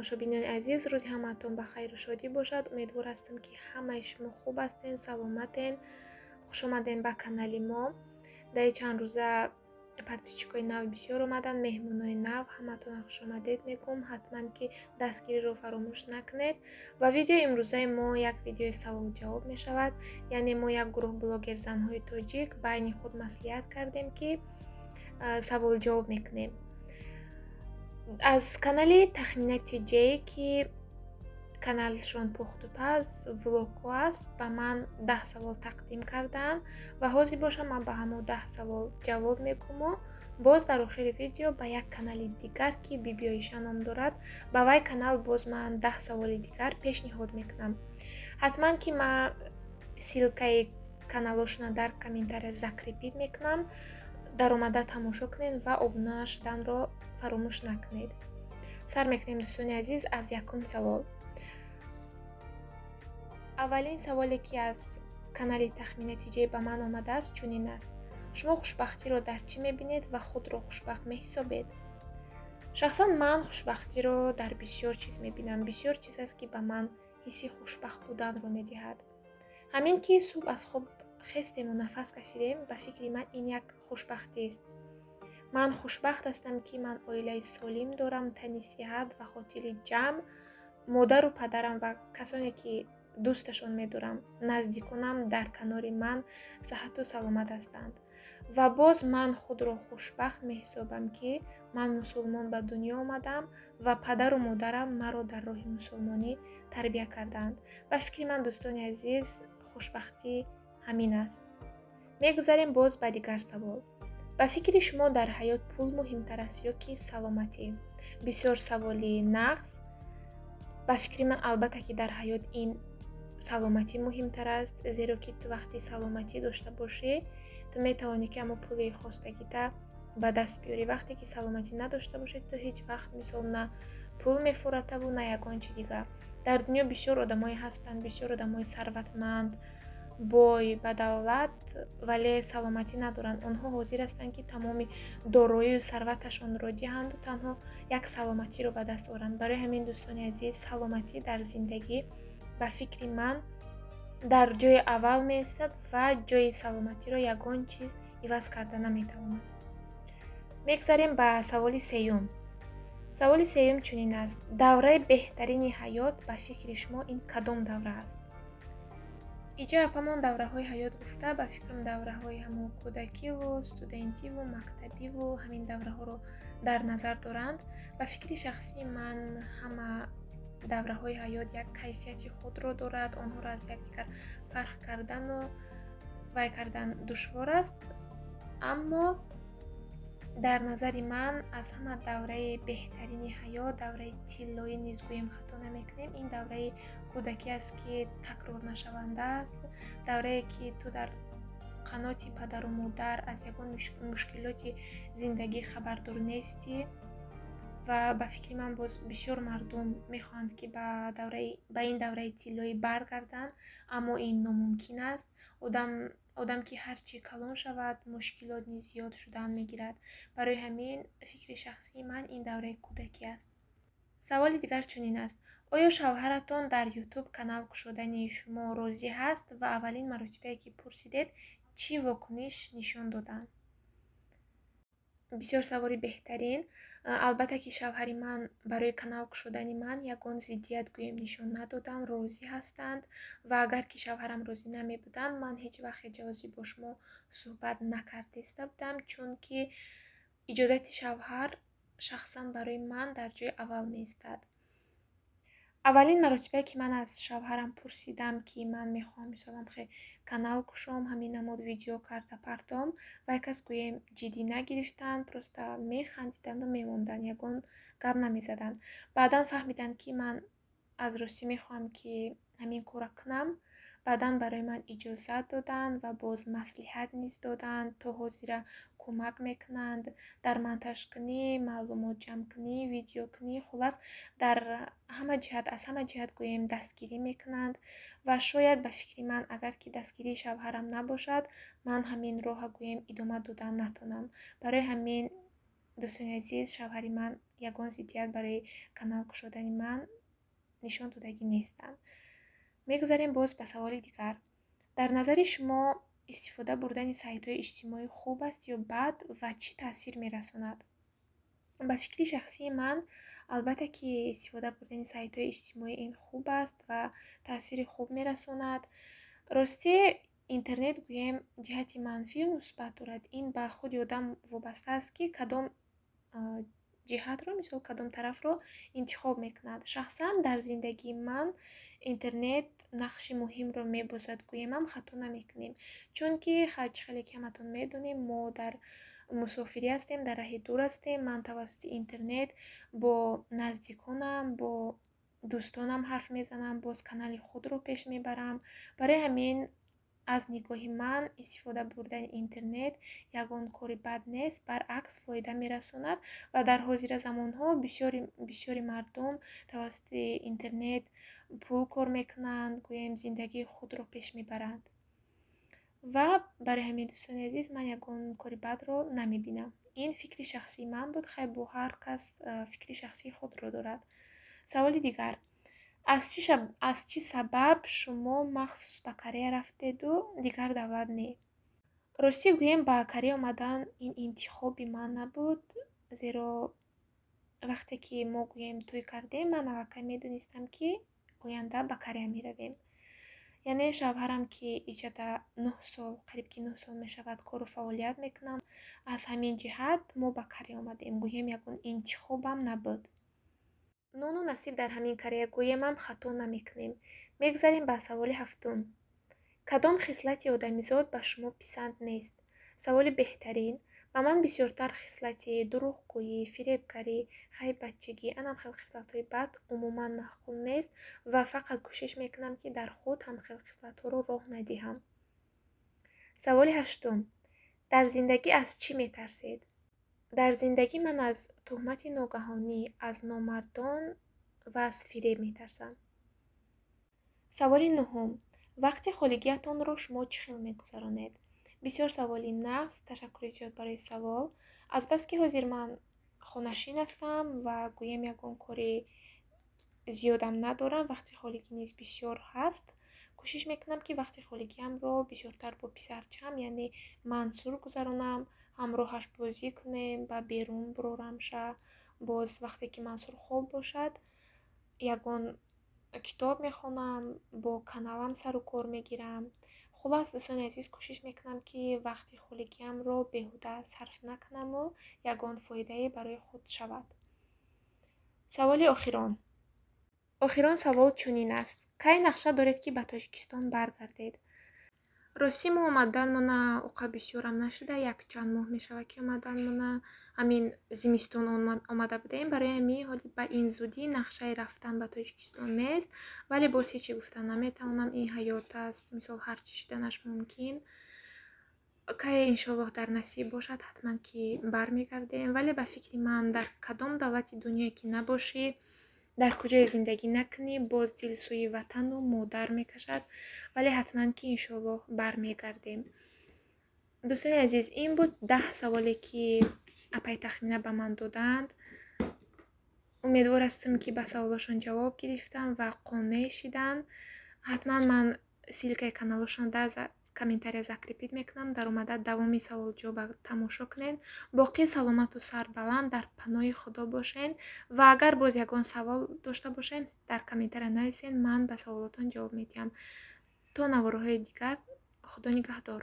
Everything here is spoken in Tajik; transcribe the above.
Тамошобинони азиз, рӯзи ҳамаатон ба хайру шодӣ бошад. Умедвор ҳастам, ки ҳамаи шумо хуб ҳастен, саломатен. Хушомаден ба канали мо. Даи чанд рӯза подписчикои нав бисёр омаданд, меҳмонои нав. Ҳамаатонро хушомадед мегӯм. Ҳатман ки дастгириро фаромӯш накунед. Ва видеои имрӯзаи мо як видеои савол-ҷавоб мешавад. Яъне мо як гурӯҳ блогерзанҳои тоҷик байни худ маслиҳат кардем, ки савол-ҷавоб мекунем. Аз канали Тахмина Тиҷей, ки каналшон пухтупаз, влогҳо аст, ба ман 10 савол тақдим карданд ва ҳозир бошам ман ба ҳамон 10 савол ҷавоб мегӯму боз дар охири видео ба як канали дигар, ки Бибиоиша ном дорад, ба вай канал боз ман 10 саволи дигар пешниҳод мекунам. Ҳатман ки ман ссылкаи каналошона дар комментария закрепить мекунам, даромада тамошо кунед ва обуна шуданро фаромӯш накунед. Сар мекунем, дӯстони азиз, аз якум савол. Аввалин саволе, ки аз канали Тахмина Тиҷей ба ман омадааст, чунин аст: шумо хушбахтиро дар чӣ мебинед ва худро хушбахт меҳисобед? Шахсан ман хушбахтиро дар бисёр чиз мебинам. Бисёр чиз аст, ки ба ман ҳисси хушбахт буданро медиҳад. Ҳамин ки субҳ аз хоб хестему нафас кашидем, ба фикри ман, ин як хушбахтист. Ман хушбахт ҳастам, ки ман оилаи солим дорам, тани сиҳат ва хотири ҷамъ, модару падарам ва касоне, ки дӯсташон медорам, наздиконам дар канори ман саҳату саломат ҳастанд. Ва боз ман худро хушбахт меҳисобам, ки ман мусулмон ба дунё омадам ва падару модарам маро дар роҳи мусулмонӣ тарбия кардаанд. Ба фикри ман, дӯстони азиз, хушбахтӣ ҳамин аст. Мегузарем боз ба дигар савол. Ба фикри шумо, дар ҳаёт пул муҳимтар аст ё ки саломатӣ? Бисёр саволи нағз. Ба фикри ман, албатта ки дар ҳаёт ин саломатӣ муҳимтар аст, зеро ки ту вақти саломатӣ дошта бошӣ, ту метавонӣ, ки ҳамо пули хостагита ба даст биёрӣ. Вақте ки саломатӣ надошта бошӣ, ту ҳеҷ вақт, мисол, на пул мефуратаву на ягон чи дигар. Дар дунё бисёр одамое ҳастанд, бисёр одамои сарватманд, бой, ба давлат, вале саломатӣ надоранд. Онҳо ҳозир ҳастанд, ки тамоми дороию сарваташонро диҳанду танҳо як саломатиро ба даст оранд. Барои ҳамин, дӯстони азиз, саломатӣ дар зиндагӣ, ба фикри ман, дар ҷои аввал меистад ва ҷои саломатиро ягон чиз иваз карда наметавонад. Мегузарем ба саволи сеюм. Саволи сеюм чунин аст: давраи беҳтарини ҳаёт ба фикри шумо ин кадом давра аст? Иҷо апамон давраҳои ҳаёт гуфта, ба фикрам, давраҳои ҳамон кӯдакиву студентиву мактабиву ҳамин давраҳоро дар назар доранд. Ба фикри шахсии ман, ҳама давраҳои ҳаёт як кайфияти худро дорад. Онҳоро аз якдигар фарқ кардану вай кардан душвор аст. Аммо дар назари ман, аз ҳама давраи беҳтарини ҳаёт, давраи тиллоӣ низ гӯем, хато намекунем, ин давраи кӯдакӣ аст, ки такрорнашаванда аст. Даврае, ки ту дар қаноти падару модар аз ягон мушкилоти зиндагӣ хабардор нестӣ. Ва ба фикри ман, боз бисёр мардум мехоҳанд, ки ба ин давраи тиллоӣ баргарданд, аммо ин номумкин аст. Одам ки ҳар чӣ калон шавад, мушкилот низ зиёд шудан мегирад. Барои ҳамин, фикри шахсии ман, ин давраи кӯдакӣ аст. Саволи дигар чунин аст: оё шавҳаратон дар Ютуб канал кушодани шумо розӣ ҳаст ва аввалин маротибае, ки пурсидед, чӣ вокуниш нишон доданд? Бисёр саволи беҳтарин. Албатта ки шавҳари ман барои канал кушодани ман ягон зиддият, гӯем, нишон надоданд, розӣ ҳастанд. Ва агар ки шавҳарам розӣ намебуданд, ман ҳеҷ вақт ҳеҷ бо шумо суҳбат накардаиста будам, чунки иҷозати шавҳар шахсан барои ман дар ҷои аввал меистад. Аввалин маротибае, ки ман аз шавҳарам пурсидам, ки ман мехоҳам, мисолан, хе канал кушом, ҳамин намуд видео карда партом, вай кас, гӯем, ҷиддӣ нагирифтанд, просто механдиданду мемонданд, ягон гап намезаданд. Баъдан фаҳмиданд, ки ман аз ростӣ мехоҳам, ки ҳамин корро кунам. Баъдан барои ман иҷозат доданд ва боз маслиҳат низ доданд, то ҳозира кӯмак мекунанд дар монтажкунӣ, маълумот ҷамъкунӣ, видеокунӣ, хуллас, дар ҳама ҷиҳат, аз ҳама ҷиҳат, гӯем, дастгирӣ мекунанд. Ва шояд, ба фикри ман, агар ки дастгирии шавҳарам набошад, ман ҳамин роҳа, гӯем, идома додан натонам. Барои ҳамин, дӯстони азиз, шавҳари ман Ягон зиддият барои канал кушодани ман нишон додагӣ нестанд. Мегузарем боз ба саволи дигар. Дар назари шумо истифода бурдани сайтҳои иҷтимоӣ хуб аст ё бад ва чӣ таъсир мерасонад? Ба фикри шахсии ман, албатта ки истифода бурдани сайтҳои иҷтимоӣ ин хуб аст ва таъсири хуб мерасонад. Ростӣ, интернет, гӯем, ҷиҳати манфию мусбат дорад. Ин ба худи одам вобаста аст, ки кадом ҷиҳатро, мисол, кадом тарафро интихоб мекунад. Шахсан дар зиндагии ман интернет нақши муҳимро мебозад, гӯемам, хато намекунем, чунки чӣ хеле ки ҳаматон медонем, мо дар мусофирӣ ҳастем, дар раҳи дур ҳастем. Ман тавассути интернет бо наздиконам, бо дӯстонам ҳарф мезанам, боз канали худро пеш мебарам. Барои ҳамин, аз нигоҳи ман, истифода бурдани интернет ягон кори бад нест, баръакс, фоида мерасонад. Ва дар ҳозира замонҳо бисёри мардум тавассути интернет пул кор мекунанд, гӯем, зиндагии худро пеш мебаранд. Ва барои ҳамин, дӯстони азиз, ман ягон кори бадро намебинам. Ин фикри шахсии ман буд. Хай, бо ҳар кас фикри шахсии худро дорад. Саволи дигар: аз чӣ сабаб шумо махсус ба Корея рафтеду дигар давлат не? Ростӣ гӯем, ба Корея омадан ин интихоби ман набуд, зеро вақте ки мо, гӯем, тӯй кардем, ман аллакай медонистам, ки оянда ба Корея меравем. Яъне шавҳарам, ки иҷада 9 сол, қариб ки 9 сол мешавад, кору фаъолият мекунам. Аз ҳамин ҷиҳат мо ба Корея омадем. Гӯем, ягон интихобам набуд. Нону насиб дар ҳамин Корея, гӯемам, хато намекунем. Мегузарем ба саволи ҳафтум. Кадом хислати одамизод ба шумо писанд нест? Саволи беҳтарин. Ба ман бисёртар хислати дурӯғгӯӣ, фиребгарӣ, ғайбатчигӣ, анам хел хислатҳои бад умуман маъқул нест ва фақат кӯшиш мекунам, ки дар худ ҳамхел хислатҳоро роҳ надиҳам. Саволи ҳаштум: дар зиндагӣ аз чӣ метарсед? Дар зиндагӣ ман аз туҳмати ногаҳонӣ, аз номардон ва аз фиреб метарсам. Саволи нуҳум: вақти холигиятонро шумо чӣ хел мегузаронед? Бисёр саволи нағз, ташаккури зиёд барои савол. Азбаски ҳозир ман хонашин ҳастам ва, гӯем, ягон кори зиёдам надорам, вақти холигӣ низ бисёр ҳаст. Кӯшиш мекунам, ки вақти холигиамро бисёртар бо писарчаам, яъне Мансур, гузаронам, ҳамроҳаш бозӣ кунем, ба берун бурорамша. Боз вақте ки Мансур хоб бошад, ягон китоб мехонам, бо каналам сару кор мегирам. Хуллас, дӯстони азиз, кӯшиш мекунам, ки вақти холигиамро беҳуда сарф накунаму ягон фоидае барои худ шавад. Саволи охирон. Охирон савол чунин аст: кай нақша доред, ки ба Тоҷикистон баргардед? Ростӣ, мо омаданмона оқа бисёрам нашуда, якчанд моҳ мешавад, ки омаданмона, ҳамин зимистон омада будем. Барои ҳамин ҳоли ба ин зудӣ нақшаи рафтан ба Тоҷикистон нест, вале боз ҳечи гуфта наметавонам. Ин ҳаёт аст, мисол, ҳар чӣ шуданаш мумкин. Кае иншоаллоҳ дар насиб бошад, ҳатман ки бармегардем. Вале ба фикри ман, дар кадом давлати дунёе ки набошӣ, дар куҷое зиндагӣ накунӣ, боз дил сӯи ватану модар мекашад. Вале ҳатман ки иншоаллоҳ бармегардем. Дӯстони азиз, ин буд 10 саволе, ки апаи Тахмина ба ман доданд. Умедвор ҳастам, ки ба саволошон ҷавоб гирифтам ва қонеъ шиданд. Ҳатман ман ссылкаи каналошон дар комментария закрепить мекунам. Даромада давоми саволҷавоба тамошо кунед. Боқӣ саломату сарбаланд, дар паноҳи Худо бошед. Ва агар боз ягон савол дошта бошед, дар комментария нависед, ман ба саволотон ҷавоб медиҳам. То наворҳои дигар, Худо нигаҳдор.